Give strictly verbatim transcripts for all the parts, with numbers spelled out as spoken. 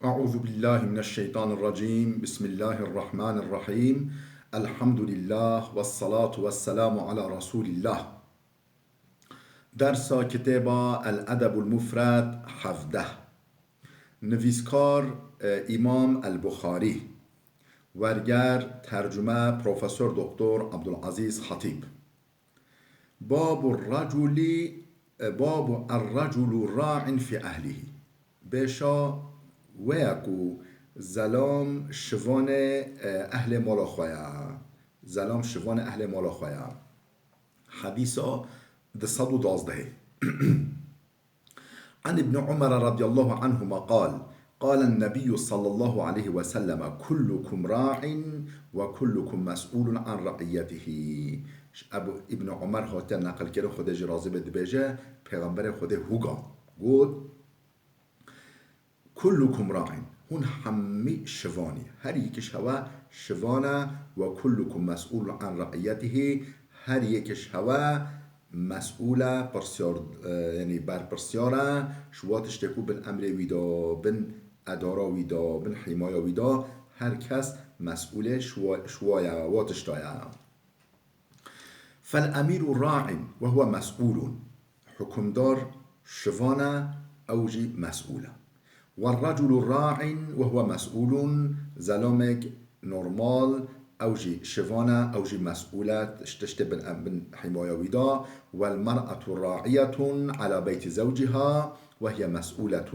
أعوذ بالله من الشيطان الرجيم. بسم الله الرحمن الرحيم. الحمد لله والصلاة والسلام على رسول الله. Dersa kitêba El Edebul Mufred hevdeh. Nivîskar, e, Îmam El Buxarî. Werger, tercume, Profesor Doktor Abdulazîz Hatîb. Babu raculi, e, babu er-raculu ra'in fi ehlihi. Bêşa wê ye ku zelam şivanê, e, ehlê mala xwe ye. Zelam şivanê ehlê mala xwe ye. Hedîsa du sed û duwazdehê. عن ابن عمر رضي الله عنهما قال: قال النبي صلى الله عليه وسلم: كلكم راع وكلكم مسؤول عن رعيته. Ji Ebu Îbn Umer hatiye neqilkirin, Xwedê jî razî be, dibêje, Pêxemberê Xwedê hûga got: كلكم راع، hûn hemî şivan î. Her yek ji hewe şivan e, وكلكم مسؤول عن رعيته، her yek ji hewe mesûl e, pirsyar, e, yanî berpirsyar e, ji wa tiştê ku bin emrê wî de, bin edara wî de, bin hîmaya wî de, her kes mesûlê ji wa, ji wa ye, wa tişta ye. فالأمير راع وهو مسؤول. Hukimdar şivan e, ew jî mesûl e. والرجل راع وهو مسؤول. Zelamek normal, ew jî şivan e, ew jî mesûl e, ji tiştê bin, bin hîmaya wî de. والمرأة راعية على بيت زوجها وهي مسؤولة.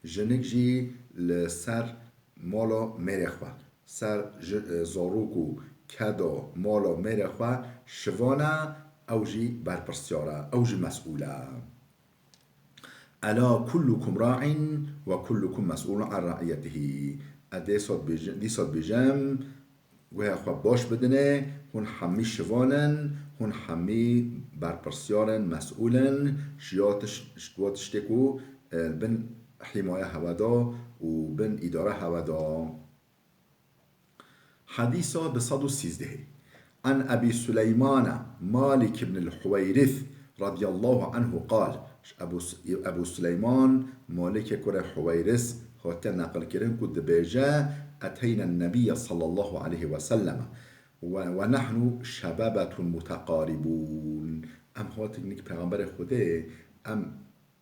Jinik jî li ser mala mêrê xwe, ser ji, e, zarok û keda mala mêrê xwe şivan e, ew jî berpirsyar e, ew jî mesûl e. ألا كلكم راع وكلكم مسؤول عن رعيته. Ez dîsa dibêjim, dîsa dibêjim, guhê xwe baş bidinê, hûn hemî şivan in, hûn hemî berpirsyar in, mesûl in, ji ya tiş-, ji wa tiştê ku, e, bin hîmaya hewe de û bin îdara hewe de. Hedîsa du sed û sîzdehê. عن أبي سليمان مالك بن الحويرث رضي الله عنه قال. Ji Ebu S-, Ebu Suleyman Malikê kurê Huweyris hatiye neqilkirin ku dibêje: أتينا النبي صلى الله عليه وسلم و-، ونحن شبابة متقاربون. Em hatin nîk Pêxemberê Xwedê, em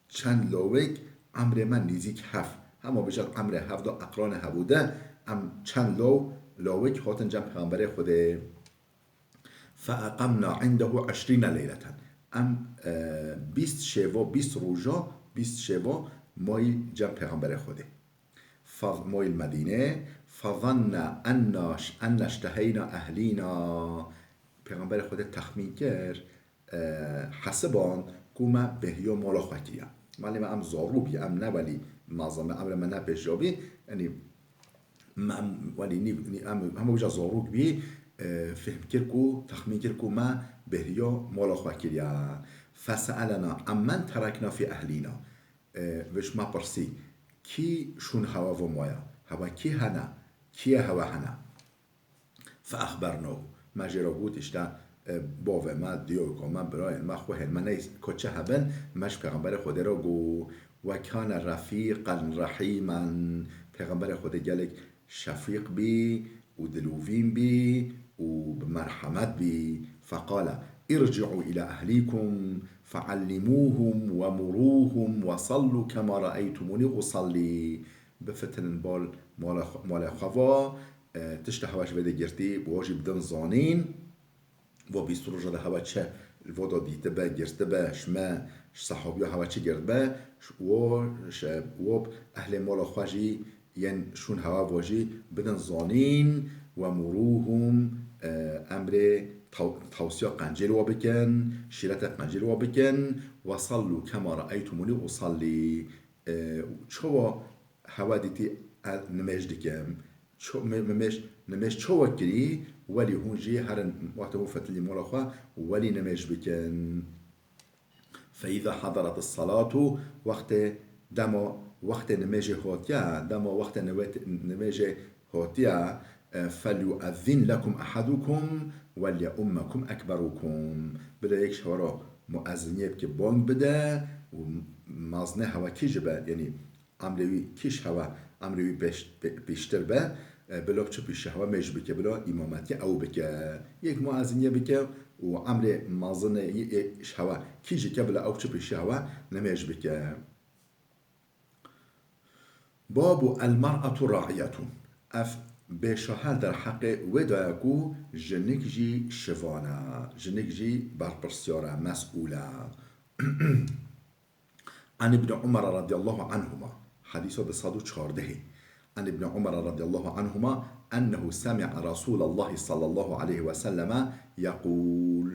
çend lawik emrê me nêzîk heft. Hema bêje emrê heft de eqranê hebû de, em çend law, lawik hatin cem Pêxemberê Xwedê. فأقمنا عنده عشرين ليلة. Em, e, bîst şeva, bîst roja, bîst şeva mayî cem Pêxemberê Xwedê. Faz-, mayî li Medînê. فظن أن، أن اشتهينا أهلينا. Pêxemberê Xwedê texmîn kir, e, hesiband ku me bêhriya mala xwe kiriye. Malê me em zarok bî, em ne welî mezin me, emrê me ne pêşiya bî. Yanî, me em welî nî, nî, em hema wîja zarok bî, e, fêhm kir ku, texmîn kir ku me bêhriya mala xwe kiriye. فسألنا عمن تركنا في أهلينا. E, vê ji me pirsî, kî şûn hewe vo maya? Hewe kî hene? Kî ye hewe hene? فأخبرناه. Me jê re got, işte, e, bavê me, diyayka me, birayên me, xwehên me, neyse ku çi hebin, me ji Pêxemberê Xwedê re got. وكان رفيقا رحيما. Pêxemberê Xwedê gelek şefîq bî û dilûvîn bî û bi merhemet bî. فقال: ارجعوا إلى أهليكم فعلموهم ومروهم وصلوا كما رأيتموني أصلي. Bifitinin bal mala xwe, mala xwe va, e, tişta hewa ji vê de girtî, bi wa jî bidin zanîn. Va bîst roja de hewa çi li va de dîtibe, girtibe, ji me, ji sehabiya hewa çi girtibe, ji wa, ji wa ehlê mala xwe jî yên şûn hewa va jî bidin zanîn, ومروهم, e, emrê taw-, tawsiya qencê li wa bikin, şîreta qencê li wa bikin, وصلوا كما رأيتموني أصلي. E, çawa hewa dîtî ez nimêj dikim. Ço-, mi-, nimêj, nimêj çawa kirî, welî hûn jî herin wextê hûn fetilî mala xwe, welî nimêj bikin. فإذا حضرت الصلاة، wextê, dema wextê nimêjê hatiye, dema wextê niwêt-, nimêjê hatiye, e, فليؤذن لكم أحدكم وليؤمكم أكبركم. Bide yek ji hewa re muezziniyê bike, bang bide û mezinê hewa kî jî be, yanî emrê wî kî ji hewa, emrê wî pêş-, pê-, pêştir be, e, bila çi pêşî hewa mê jî bike, bila îmametî ew bike. Yek mueziniyê bike û emrê mezin e, yê, yê ji hewa kî jî ke bila ew çi pêşî hewa ne mê jî bike. Babu el mer'atu ra'iyetu. Ev bêşa her derheqê wê daye ku jinik jî şivan e, jinik jî berpirsiyar e, mes'ûl e. An Ibn Umar radiyallahu anhuma. Hadîsa du sed û çardeh. An Ibn Umar radiyallahu anhuma ennehu semi'a Rasulallahi sallallahu aleyhi ve selleme yekûl.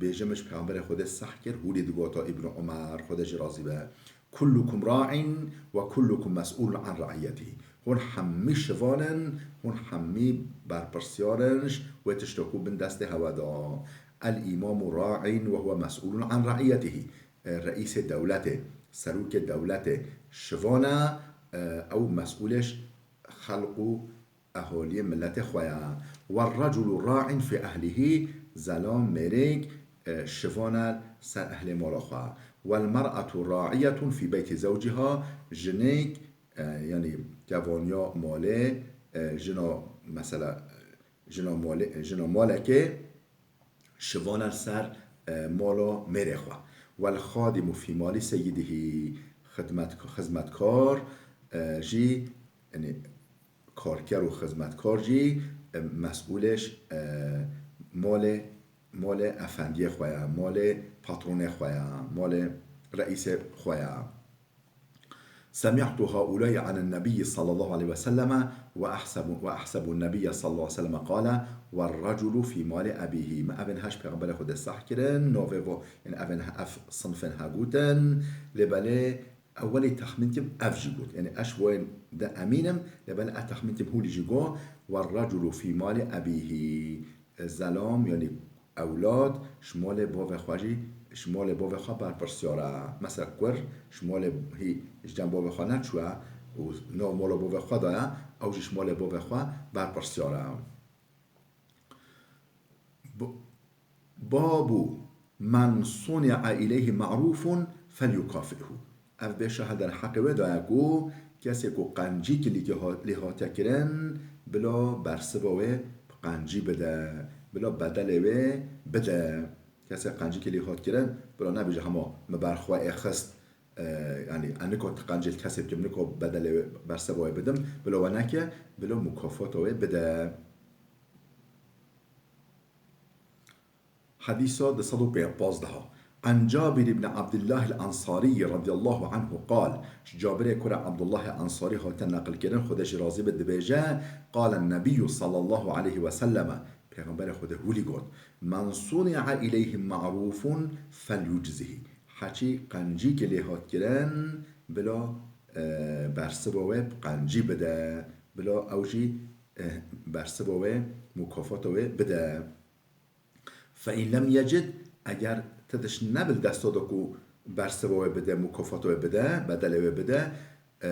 Bêje min ji Peyxemberê Xwedê seh kir, hûlî digota Îbn Umer, Xwedê jî razî be, "Kullukum ra'in ve kullukum mes'ûlun an ra'iyetihî." Hûn hemî şivan in, hûn hemî berpirsiyar in ji wê tişta ku bin destê hewe da. "El îmamu ra'in ve huve mes'ûlun an ra'iyetihî." E, reîsê dewletê, serokê dewletê şivan e, e, ew mes'ûlê ji xelq û eholiyê miletê xwe ya. "Werreculu ra'in fî ehlihî", zelam mêrêk, e, şivan e ser ehlê mala xwe. "Wel mer'atu ra'iyetun fî beyti zewciha", jinêk, e, yanî kevaniya malê, e, jina, mesela, jina malê, jina malekê şivan e ser, e, mala mêrê xwe. "Wel xadimu fî mali seyyidihî", xidmet-, xizmetkar, e, jî, yanî karker û xizmetkar jî, e, mes'ûlê ji, e, malê, malê efendiyê xwe ya, malê patronê xwe ya, malê reîsê xwe ya. "Semi'tu haulâi anen nebiyyi sallallahu aleyhi ve selleme ve ahsebu, ve ahsebu nebiyye sallallahu aleyhi ve selleme qale, 'Werreculu fî mali ebîhî.'" Min evên he ji Pêxemberê Xwedê seh kirin, navê vo, yanî evên he, ev sinfên he gotin, lê belê ewelî texmîn kim ev jî got. Yanî ez ji wan de emîn im, lê belê ez texmîn kim hûlî jî got, "Werreculu fî mali ebîhî." Zelam, yanî ewlad, ji malê bavê xwe jî, ji malê bavê xwe berpirsiyar e. Mesela kur ji malê hî ji cem bavê xwe neçûye û nav mala bavê xwe daye, ew jî ji malê bavê xwe berpirsiyar e. B-, babu men suni'a ileyhi ma'rufun felyukafi'hu. Ev bêşa he derheqê wê daye ku kesê ku qencîkî lî ha-, lê hate kirin, bila bersiva wê bi qencî bide, bila bedelê wê bide. Kesê qencîkî lê hat kirin, bila nebêje hema min ber xwe ê xist, e, yanî ez nika ti qencî li kesê bikim, nika bedelê wê, bersiva wê bidim, bila we neke, bila mukafata wê bide. Hadîsa du sed û pazdeh. An Cabir ibn Abdullah el-Ansari radiyallahu anhu qal, ji Cabirê kura Abdullah Ansari hate neqil kirin, Xwedê jî razî be, dibêje, qala nebiyyu sallallahu aleyhi ve selleme, Pêxemberê Xwedê hûlî got, "Men suni'a ileyhi ma'rufun felyuczihî." Heçî qencîkê lê hat kirin, bila, e, bersiva wê bi qencî bide, bila ew jî, e, bersiva wê, mukafata wê bide. Fe in lem yecid, eger ti tişt nebi li desta de ku bersiva wê bide, mukafata wê bide, bedelê wê bide, e,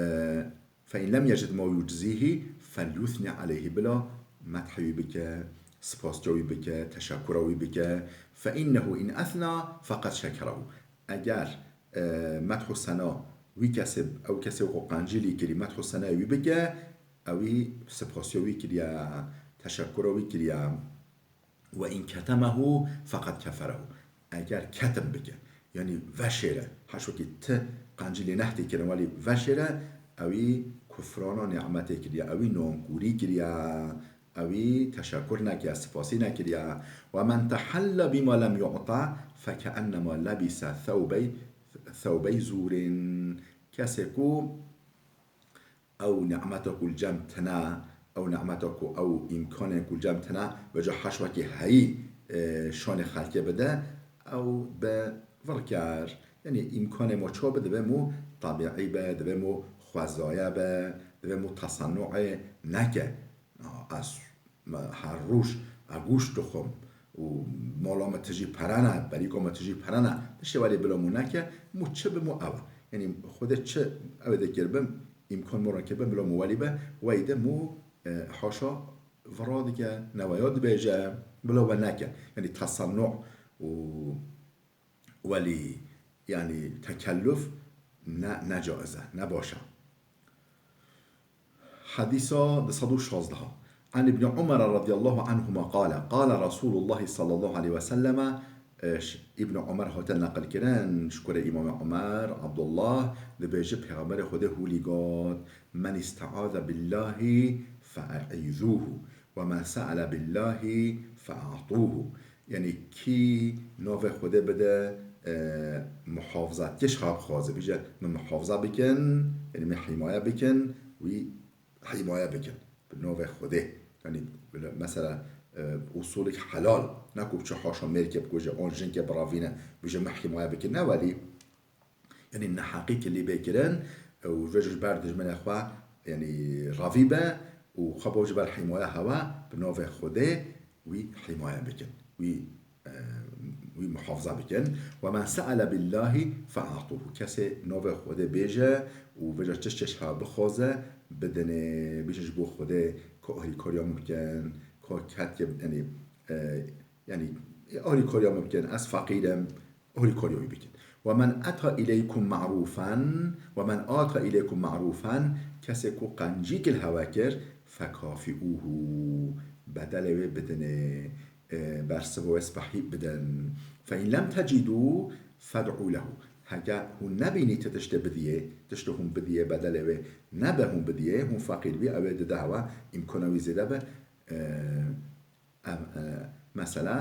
fe in lem yecid ma yuczîhî, felyuthni aleyhî, bila methê wî bike, spasiya wî bike, teşekura wî bike. Fe innehu in ethna feqed şekerehu. Eger, e, meth û sena wî kesê, ew kesê ku qencî lî kirî, meth û senayê wî bike, ewî spasiya wî kiriye, teşekura wî kiriye. Ve in ketemehu feqed keferehu. Eger ketim bike, yanî veşêre, heşwekî ti qencî lê nehatî kirin, welî veşêre, ewî kufrana nîmetê kiriye, ewî nankûrî kiriye, ewî teşekur nekiriye, spasî nekiriye. Ve men tehella bima lem yu'ta fekeennema lebise thewbey, thewbey zûrin. Kesê ku ew nîmeta ku li cem tine, ew nîmeta ku, ew îmkanên ku li cem tine, vêca heşwekî heyî, e, şanê xelkê bide, ew bi vir ker. Yanî îmkanê me çawa be, divê me tebîî be, divê me xwezaye be, divê me tesennuê neke. Ez Me her roj e goşt dixwim û mala me tijî pere ne, berîka me tijî pere ne. Tiştê welî bila mû neke, mû çi bi mû ew e. Yanî Xwedê çi ew ê dikir bim, îmkan mû re kir bim, bila mû welî be, wey de mû, e, haşa vira dike, neweya dibêje, bila we neke. Yanî tesennu û Welî, yanî tekelluf ne, ne caiz e, ne baş e. Hedîsa du sed û şazdeh. An Ibn Umar radiyallahu anhuma qale, qale Resulullah sallallahu aleyhi ve selleme, e, ş-, Ibn Umar hate neqil kirin, ji kurê Îmam Umar, Abdullah, dibêje, Pêxemberê Xwedê hûlî got, "Men isteaze billahi fe'îzûhu, ve men se'ele billahi fe'atûhu." Yanî kî navê Xwedê bide, e, muhafizatkeş ha bixwaze, bije, "Min muhafiza bikin, yanî min hîmaye bikin", wî hîmaye bikin. Bi navê Xwedê. Yanî, bila, mesela, e, usulek helal. Ne ku biçe haşa mêrke bikuje, an jinke biravîne, bije, "Min hîmaye bikin." Ne welî, yanî neheqî kilî bê kirin, e, û vê ji ber dijminê xwe, yanî ravî be û xwe bo ji ber hîmaya hewa, bi navê Xwedê wî hîmaye bikin. Wî, e, wî muhafaza bikin. "Ve men se'ele billahi fe'atûhu." Kesê navê Xwedê bêje û vêca tiştê ji ha bixwaze, bidinê, bêje, "Ji bo Xwedê, ka alîkariya min bikin, ka ketkê, yanî, e, yanî, alîkariya min bikin, ez feqîr im, alîkariya wî bikin." "Ve men ata ileykum ma'rûfen, ve men ata ileykum ma'rûfen", kesê ku qencîk li hewe kir, "fekafi'ûhu", bedelê wê bidinê, e, bersiva wê spehî bidin. "Fe in lem tecidû fed'û lehu." Heke hûn nebînî ti tiştê bidiyê, tiştê hûn bidiyê, bedelê wê nebe hûn bidiyê, hûn feqîr bî, ew ê dide hewa, îmkana wî zêde be, e, em, e, mesela,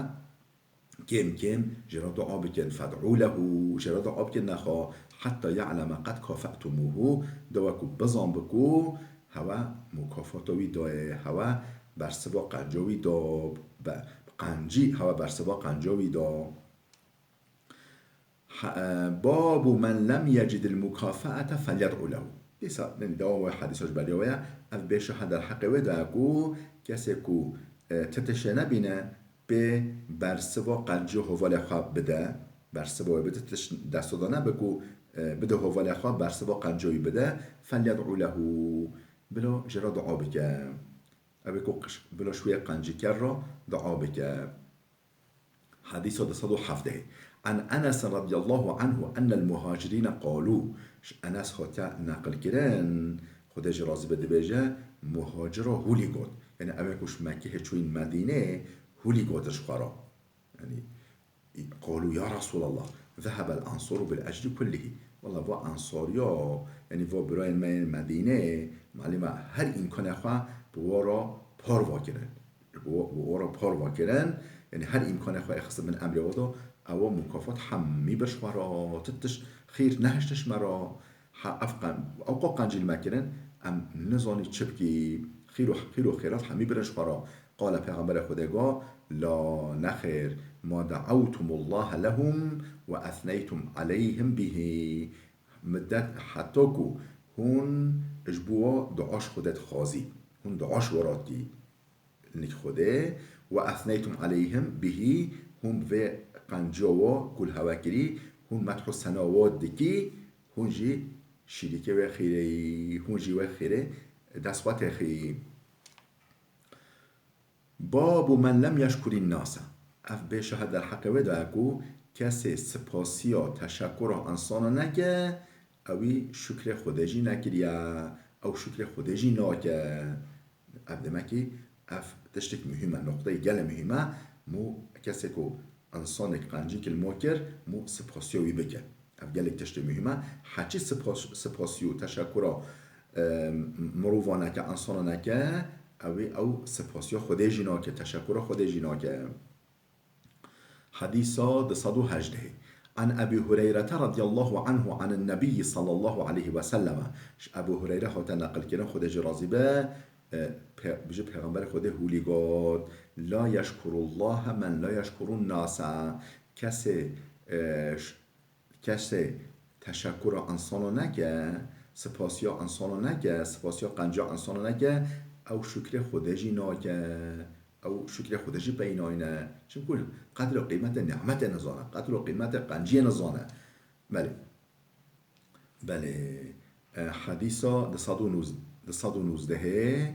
kêm kêm jê re dua bikin, "Fed'û lehu", jê re dua bikin, nexwe, "hetta ya'leme qed kafe'tumûhu", dewa ku bizan bi ku hewe mukafata wî dayê, hewe bersiva qenca wî da, be, qencî, hewe bersiva qenca wî da. Ha, e, "Babu men lem yecidil mukafe'ete felyed'u lehu." Dîsa, yanî dewama wê hedîsa ji beriya wê ye. Ev bêşa he derheqê wê de ye ku kesê ku, e, ti tiştê nebîne, pê bersiva qencî hovalê xwe bide, bersiva wê bide, tişt desta de nebe ku, e, bide hovalê xwe, bersiva qencî wî bide, "felyed'u lehu", bila jê re dua bike. Ew ê ku qiş-, bila ji wê qencîker re dua bike. Hedîsa du sed û hevdeh. An Enes radiyallahu anhu ennel muhacirîne qalû. Ji Enes hate neqil kirin, Xwedê jî razî be, dibêje, muhacira hûlî got. Yanî ew ê ku ji Mekkehê çûyîn Medînê hûlî got ji xwe re. Yanî, qalû ya Resûlallah, zehebel ensaru bil ecri kullihî. Wela va ensariya, yanî va birayên me yên Medînê, malî me her îmkanê xwe bi wa re parva kirin. Bi wa, bi wa re parva kirin, yanî her îmkanê xwe êxistin bin emrê wa da, ewa mukafat hemî bir ji xwe re, ti tişt xîr nehişte ji me re. Ha, ev qen-, ew qo qencî li me kirin, em nizanî çi bikî, xîr û, xîr û xêrat hemî birin ji xwe re. Qala Pêxemberê Xwedê got, "La, nexêr, ma de'ewtumullahe lehum ve ethneytum aleyhim bihî." Midet heta ku hûn ji bo wa dua ji Xwedê dixwazî, hûn dua ji wa re dikî. Nik Xwedê, "Ve ethneytum aleyhim bihî", hûn bi vê qenciya wa ku li hewe kirî, hûn medh û sena wa dikî, hûn jî şirîkê wê xîrê yî, hûn jî wê xîrê dest xwe têxî. "Babu men lem yeşkurîn nase." Ev bêşa he derheqê wê de ye ku kesê sipasiya, teşekura insana neke, ewî şukrê Xwedê jî nekiriye, ew şukrê Xwedê jî nake. Ev demekî, ev tiştek muhîm e, noqteyê gelê muhîm e. Mû kesê ku insanek qencîk li mo kir, mû sipasiya wî bike. Ev gelek tiştê muhîm e. Heçî sipas-, sipasî û teşekura, e, mirova neke, insana neke, ew ê ew sipasiya Xwedê jî nake, teşekura Xwedê jî nake. Hedîsa du sed û hejdeh. An Ebî Hureyrete radiyallahu anhu anin Nebiyyi sallallahu aleyhi ve selleme. Ji Ebû Hureyre hate neqilkirin, Xwedê jî razî be, e, pe-, ji Pêxemberê Xwedê hûlî got, "La yeşkurullahe men la yeşkurun nase." Kesê, e, ş-, kesê teşekura insana neke, sipasiya insana neke, sipasiya qenciya insana neke, ew şukrê Xwedê jî nake. Ew şukrê Xwedê jî pey nayne. Çimku qedr û qîmetê nîmetê nizane, qedr û qîmetê qenciyê nizane. Belê. Belê. E, hedîsa du sed û nûzdeh, du sed û nûzdehê,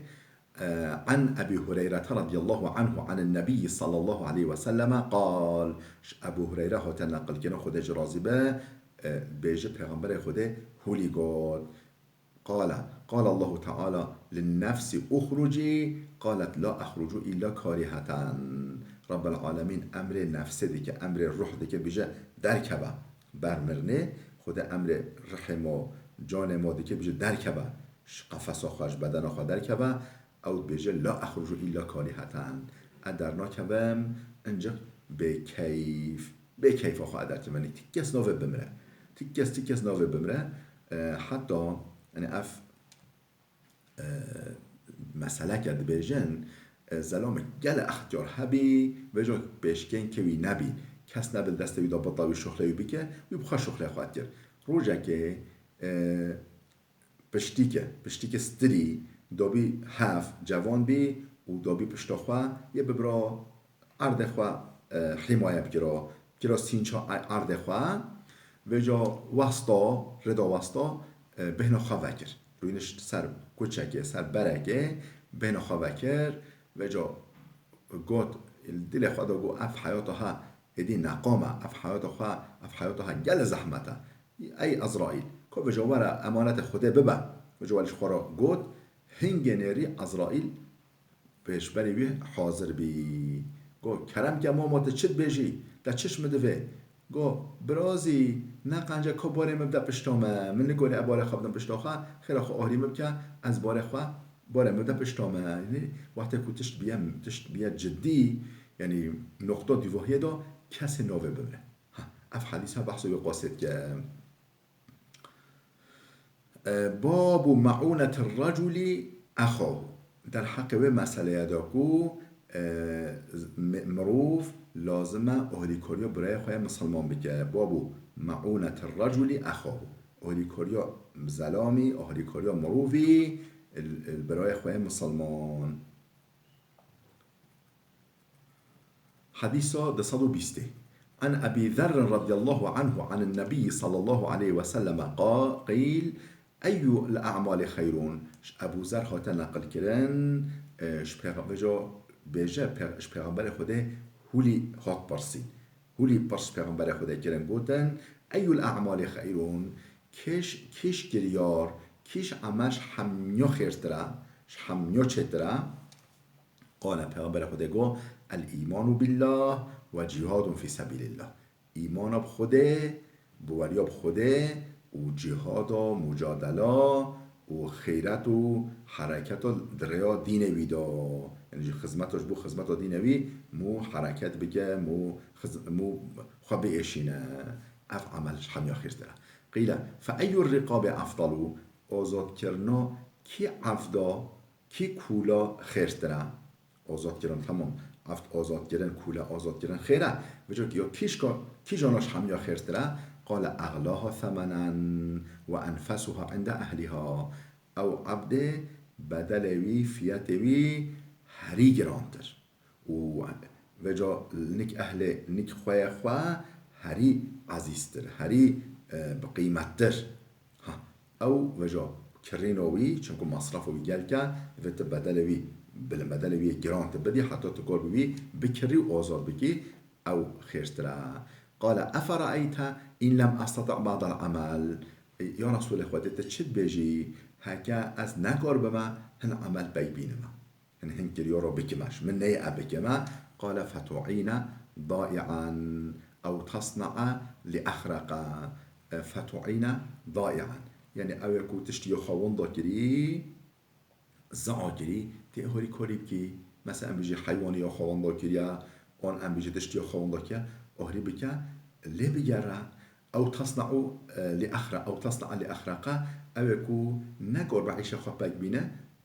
e, an Ebî Hureyrete radiyallahu anhu anin Nebiyyi sallallahu aleyhi ve selleme qal. Ji Ebû Hureyre hate neqilkirin, Xwedê jî razî be, e, bêje Pêxemberê Xwedê hûlî got. قال، قال الله تعالى للنفس اخرجي، قالت لا أخرج إلا كارهة. Rabbel Alemîn emrê nefsê dike, emrê ruh dike, bêje, derkeve ber mirinê. Xwedê emrê rihê ma, canê ma dike, bêje, derkeve, ji qefesa xwe, ji bedena xwe derkeve. Ew dibêje, la أخرج إلا كارهة. Ez dernakevim, ancaq bêkeyf. Bê keyfa xwe derkeve. Yanî ti kes navê bimre. Ti kes, ti kes navê bimre. E, heta, yanî ev, e, meseleke dibêjin, e, zelamek gelek extiyar hebî, vêca pêşkên kewî nebî. Kes nebi destê wî de bita wî şuxlê wî bike, wî bi xwe şuxlê xwe dikir. Rojekê, e, piştîke, piştîke stirî, dabî hev, cevan bî û dabî pişta xwe, yê bibira erdê xwe, e, hîmaye bikira, bikira sînça erdê xwe, vêca westa, rêda westa, e, bêhna xwe vekir. Rûnişt ser kuçekê, ser berekê, bêhna xwe vekir, vêca got, dilê xwe de got, ev heyata ha êdî neqam e, ev heyata xwe, ev heyata ha gelek zehmet e. Ey Ezraîl, ka vêca were emanetê Xwedê bibe. Vêca welî ji xwe re got, hingê nêrî Ezraîl pêşberî wî hazir bî. Got, kerem ke mama, tu çi dibêjî? Te çi ji min divê? Got, birazî, ne qenc e ka barê min bide pişta me. Min nikarî ez barê xwe bidim pişta xwe, xêra xwe ahrî min bike, ez barê xwe, barê min bide pişta me. Yanî, wextê ku tişt biye, tişt biye cidî, yanî, noqta dûvahiyê de kesê navê bimre. Ha, ev hedîsa behsa wê qasê dike. E, babu me'ûnetir recûlî exahu. Derheqê wê meseleyê de ku, e, mi-, mirov lazim e ahrîkariya birayê xwe yê misilman bike. Babu me'ûnetir recûlî exahu. Ahrîkariya zelamî, ahrîkariya mirovî li, li birayê xwe yê misilman. Hedîsa du sed û bîstê. An Ebî Zerrin radiyallahu anhu anin Nebî sallallahu aleyhi ve selleme qa-, qîl, Eyyul a'mali xeyrun? Ji Ebû Zer hate neqilkirin, e, ji pêxe-, vêca bêje, pê-, ji Pêxemberê Xwedê hûlî hat pirsîn. Hûlî pirs ji Pêxemberê Xwedê kirin, gotin, Eyyul a'mali xeyrun? Kîş, kîş kiryar, kîş emel ji hemû xêrtir e, ji hemû çêtir e? Qale, Pêxemberê Xwedê got, El-îmanu billah ve cihadun fî sebîlillah. Îmana bi Xwedê, biweriya bi Xwedê û cihada, mucadela û xeyret û hereketa di rêya dînê wî de. Yanî ji xizmeta, ji bo xizmeta dînê wî mû hereket bike, mû xiz-, mû xwe biêşîne. Ev emel ji hemiya xêrtir e. Qîle, fe eyyur riqabi efdalu? Azadkirina kî evda, kî kûla xêrtir e? Azadkirin, temam. Eft azadkirin, kûle azadkirin xêr e. Vêca ya kîşka, kîjana ji hemiya xêrtir e? Qale, eğlaha semenen ve enfesuha inde ehliha. Ew ebdê bedelê wî, fiyetê wî herî girantir. Û vêca nik ehlê, nik xweyê xwe herî ezîztir, herî, e, bi qîmettir. Ha, ew vêca kirîna wî, çimku masrafa wî gelk e, divê tu bedelê wî, bi bedelê wî giran tu bidî, heta tu kar bi wî bikirî û azad bikî, ew xêrtir e. Qale, efera'eyte in lem esteti' ba'del amel? Ya Resûlê Xwedê, tu çi dibêjî, heke ez nekar bime hin amel pey bînime? Hin, hin kiryara bikime, ji min neyê ez bikime. Qale, fetu'îne dai'an ew tesna'a li ehreqa. E, fetu'îne dai'an. Yanî ew ê ku tiştî ya xwe winda kirî, zea kirî, tê ahrî karî bikî. Mesela em bijî heywanî ya xwe winda kiriye, an em bijî tiştî ya xwe winda kiriye, ahrî bike, lê bigere. Ew tesna'u, e, li ehre-, ew tesna'a li ehreqa, ew ê ku nekar bi îşa xwe pek bîne,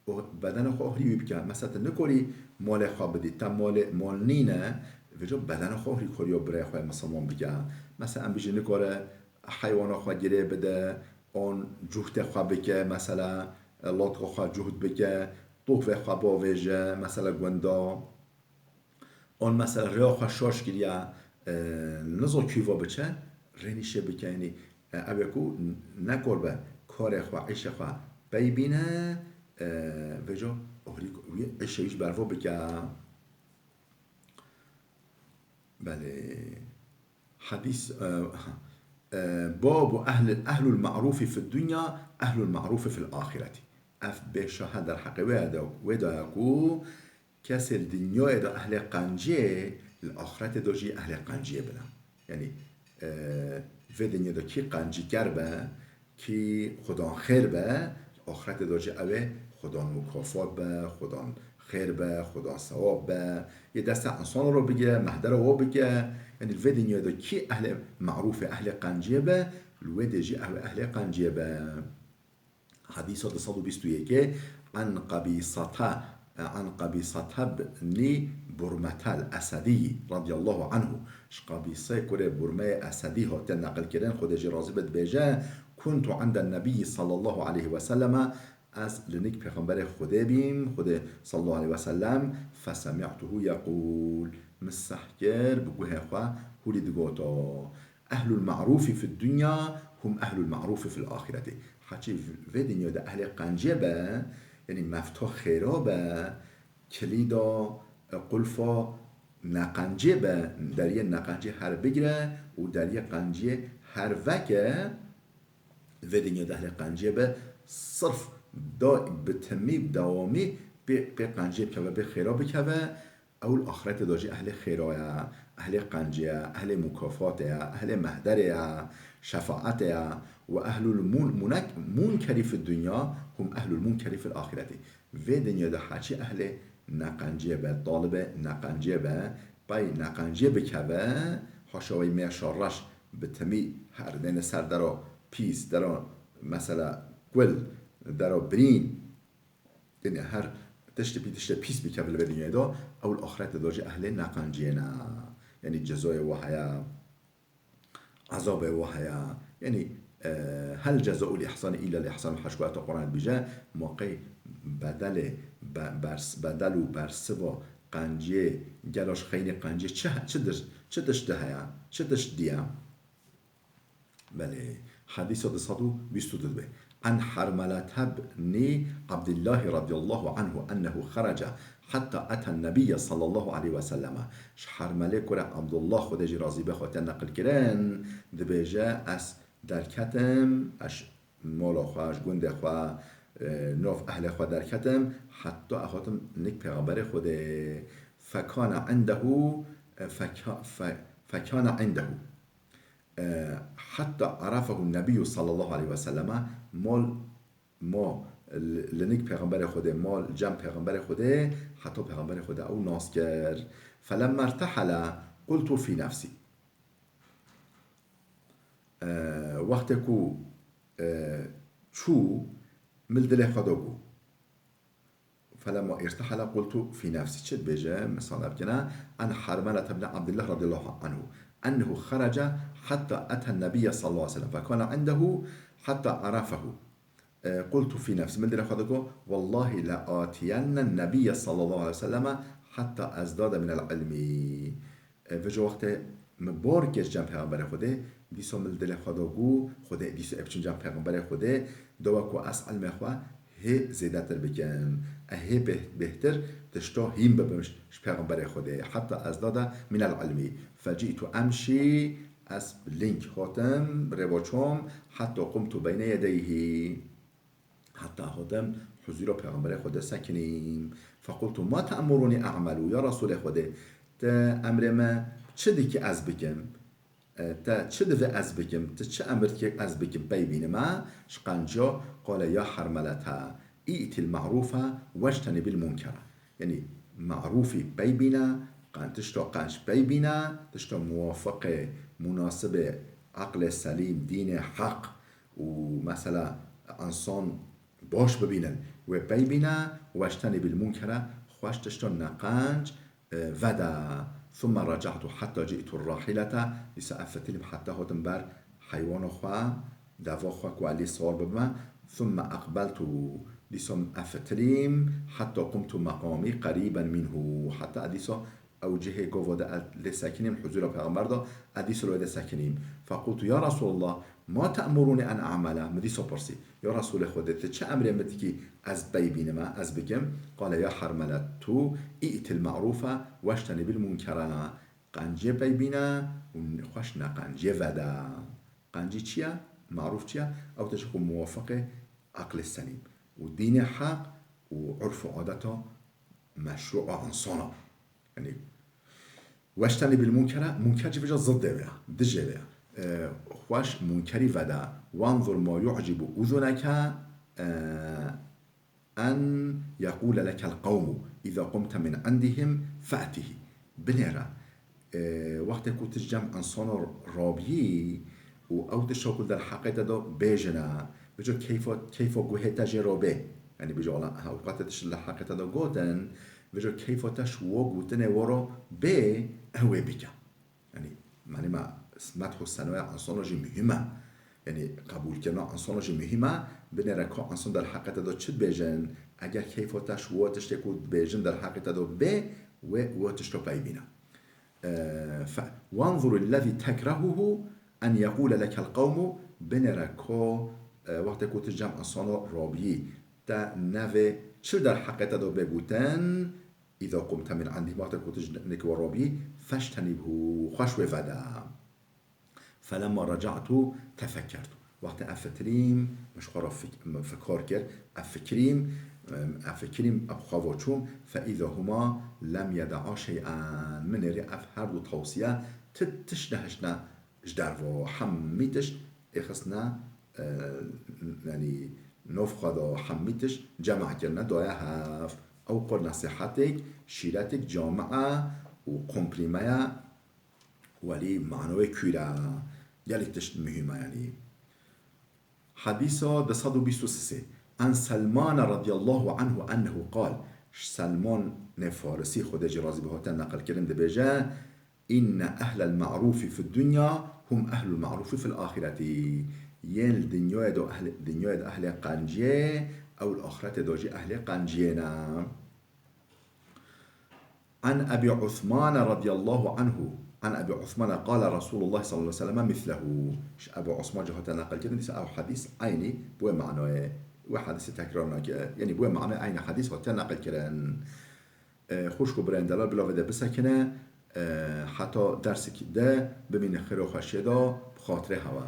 û bedena xwe ahrî wî bike. Mesela tu nikarî malê xwe bidî, te malê, mal nîne, vêca bedena xwe ahrî kariya birayê xwe misilman bike. Mesela em bijî nikare heywana xwe girê bide, an cuhdê xwe bike, mesela, e, latka xwe cuhd bike, tovê xwe bavêje, mesela gunda. An mesela rêya xwe şaş kiriye, e, niza kûva biçe, rênîşê bike, yanî, e, ew ê ku nekar be karê xwe, îşê xwe pey bîne, e, vêca ahrî wî îşê wî ji berva bike. Belê. Hedîs, e, E, babu ehl-, ehlul ma'rufi fid dunya, ehlul ma'rufi fil ahireti. Ev bê şahe derheqê wê de, wê de ku kesê li dinyayê de ehlê qenciyê, li axiretê de jî ehlê qenciyê bine. Yanî, e, vê dinyê de kî qencîker be, kî xudan xêr be, axirete de jî ew ê xudan mukafat be, xudan xêr be, xudan sewab be. Yê desta insana ro bigire, mehdera wo bike. Yanî li vê dinyayê de kî ehlê marûf e, ehlê qenciyê be, li wê dê jî ew ê ehlê qenciyê be. Hadîsa du sed û bîst û yekê, an Qabîsata, an Qabîsata bnî Burmetel Esedî radiyallahu anhu. Ji Qabîsê kurê Burmeyê Esedî hatiye neqilkirin, Xwedê jî razî be, dibêje, Kuntu inde nebiyyi sallallahu aleyhi ve selleme, ez li nik Pêxemberê Xwedê bîm, Xwedê sallallahu aleyhi ve sellem, fesemi'tuhu yeqûl, min seh kir, bi guhê xwe hûlî digoto. Ehlul ma'rufi fid dunya hum ehlul ma'rufi fil ahireti. Haçî vê dinya de ehlê qenciyê be, yanî mefta xêra be, kilîda, e, qulfa neqenciyê be, deriyê neqenciyê her bigire û deriyê qenciyê her veke, vê dinya de ehlê qenciyê be, sirf da bi timî, bi dewamî pê, pê qenciyê bikeve, pê xêra bikeve, ew li axirete de jî ehlê xêra ye, ehlê qencê ye, ehlê mukafatê ye, ehlê mehderê ye, şefaetê ye. Ve ehlul mun-, munek-, munkerî fid dunya hum ehlul munkerî fil axireti. Vê dinya de haçî ehlê neqenciyê be, talibê neqenciyê be, pey neqenciyê bikeve, haşa wey mêşa reş bi timî her dêne ser dera pîs, dera mesela kul, dera birîn, Yanî her tiştê pî tiştê pîs bikeve li vê dinyayê de, ew li axirete de jî ehlê neqenciyê ne. Yanî cezayê wa heye, ezabê wa heye. Yanî, e, hel ceza'ul ihsani illa l ihsan, heşt ku ayeta Quran dibêje, ma qey bedelê, be-, bers-, bedel û bersiva qenciyê gelo ji xeynî qenciyê çi he-, çi dir-, çi tişt de heye, çi tişt diye? Belê. Hadîsa du sed û bîst û du dibe. An Harmelete bnî Abdillahî radiyallahu anhu ennehu xerece hatta eten nebiyye sallallahu aleyhi ve selleme. Ji Harmelê kure Abdullah, Xwedê jî razî be, xwe te neqil kirin, dibêje, ez derketim, ez ji mala xwe, ji gundê xwe, e, nav ehlê xwe derketim, heta ez hatim nik Pêxemberê Xwedê. Fekane indehu, e, feka-, fe-, fekane indehu. E, hatta arafahu nebiyyû sallallahu aleyhi ve selleme, mol, mo, li, li nik Pêxemberê Xwedê, mol cem Pêxemberê Xwedê, heta Pêxemberê Xwedê ew nas kir. Felemma irtehele, qultu fî nefsî. E, wextê ku, e, çû, min li dilê xwe de bû. Felemma irtehele qultu fî nefsî. Çi dibêje? Misal bikine. An Harmelete bni Abdillah radiyallahu anhu. Ennehu xerece hatta eten nebiyye sallallahu aleyhi ve sellem. Fekane indehu hatta arafahu. E, qultu fî nefsî. Min dilê xwe de got, wellahî le atiyenne nebiyye sallallahu aleyhi ve selleme hatta ezdade minel ilmi. E, vêca wextê min bar kir cem Pêxemberê Xwedê, dîsa min li dilê xwe de got, Xwedê dîsa ê biçim cem Pêxemberê Xwedê, dewa ku ez ilmê xwe hê zêdetir bikim. Ez hê bêh-, bêhtir tişta hîn bibim ji, ji Pêxemberê Xwedê. Heta ezdade minel ilmî. Fecî'tu emşî, ez link hatim, rêva çûm, heta qumtu beyne yedeyhî. Heta hatim huzûra Pêxemberê Xwedê sekinîm. Fequltu, ma te'murûnî e'melu? Ya Resûlê Xwedê, te emrê me çi dikî ez bikim? E, te çi divê ez bikim? Tu çi emr dikî ez bikim, pey bînime? Ji qenciya, qale, ya Hermelete, î'til ma'rûfe wectenîbil munkere. Yanî, marûfî pey bîne, qen-, tişta qenc pey bîne, tişta muwafiqê, munasibê, eqlê selîm, dînê heq, û mesela însan baş bibînin, wê pey bîne, wectenîbil munkere, xweş tişta neqenc, e, vede. Thumme reca'tu hetta ci'tu rahilete, dîsa ez fitilîm heta hatim ber heywana xwe, deva xwe ku ez lê siwar bibime. Thumme eqbeltu, dîsa ez fitilîm hetta qumtu meqamî qerîben minhu, heta ez dîsa ew cihê gava de ez lê sekinîm, huzûra Pêxember de, ez dîsa li wê de sekinîm. Fequltu, ya Resûlallah, ma te'murûnî en e'mele? Min dîsa pirsî, ya Resûlê Xwedê, tu çi emrê min dikî ez pey bînime, ez bikim? Qale, ya Hermeletu, î'til ma'rûfe wectenîbil munkere. Qencê pey bîne û xweş neqencê vede. Qencî çi ye? Marûf çi ye? Ew tişt ku muwafiqê eqlê selîm û dînê heq û urf û adeta meşrû a insana. Yanî, "Weştenîbil munkere", munker jî vêca ziddê wê ya, dijê wê ya. E, xweş munkerî veda. "Wanzur ma yu'cibu uzuneke", e, "en yekûle lekel qewmu, îza qumte min indihim fe'tihî." Binêre, e, wextê ku tu ji cem insano rabiyî û ew tişta ku li derheqê te de bêjine, vêca keyfa, keyfa guhê te jê re bê. Yanî bêje, "Wala, hewqatê tişt li derheqê te de gotin", vêca keyfa te ji wo gotinê wo re bê, ew ê bike. Yanî, manî me, methû senaya insana jî muhîm e. Yanî, qebûlkirina insana jî muhîm e. Binêre ka insan derheqê te de çi dibêjin, eger keyfa te ji wo tiştê ku dibêjin derheqê te de bê, wê wo tişta pey bîne. E, fe-, "Wanzur ellezî tekrehuhu en yekûle lekel qewmu", binêre ka, e, wextê ku tu cem insana rabiyî, te nevê çi derheqê te de bê gotin, "Îza qumte min indî", wextê ku tu ji nêkê we rabî, "feştenîbhu", xweş wê vede. "Felemma reca'tu tefekkertu." Wextê ez fitirîm, min ji xwe re fik-, fikar kir, ez fikirîm, ez fikirîm, ez bi xwe ve çûm, "fe îza huma lem yeda'a şey'en." Min êrî ev her du tewsiye ti tişt nehiştine ji derve, hemî tişt êxistine, e, yanî nov xwe de hemî tişt cema kirine, daye hev. Ew qur nesîhetek, şîretek camia û komplîmeya welî manawê kûr e. Gelek tişt muhîm e, yanî. Hedîsa du sed û bîst û sê. An Selmana radiyallahu anhu ennehu qal. Ji Selmanê Farisî, Xwedê jî razî be, hate neqilkirin, dibêje, "Inne ehlel ma'rufi fid dunya hum ehlul ma'rufi fil ahireti." Yên li dinyayê de ehlê, dinyayê de ehlê qenciyê, ew li axiretê de jî ehlê qenciyê ne. An Ebî Usmane radiyallahu anhu, an Ebî Usmane qale Resulullah sallallahu aleyhi ve sellem mislehu. Ji Ebî Usman jî hate neqilkirin, dîsa ew hedîs eynî bi wê manayê, wê hedîsê tekrar nake, yanî bi wê manayê eynî hedîs hate neqilkirin. E, xwişk û birayên delal, bila vê de bisekine, e, heta dersek de bimîne xêr û xweşiyê de, bi xatirê hewa.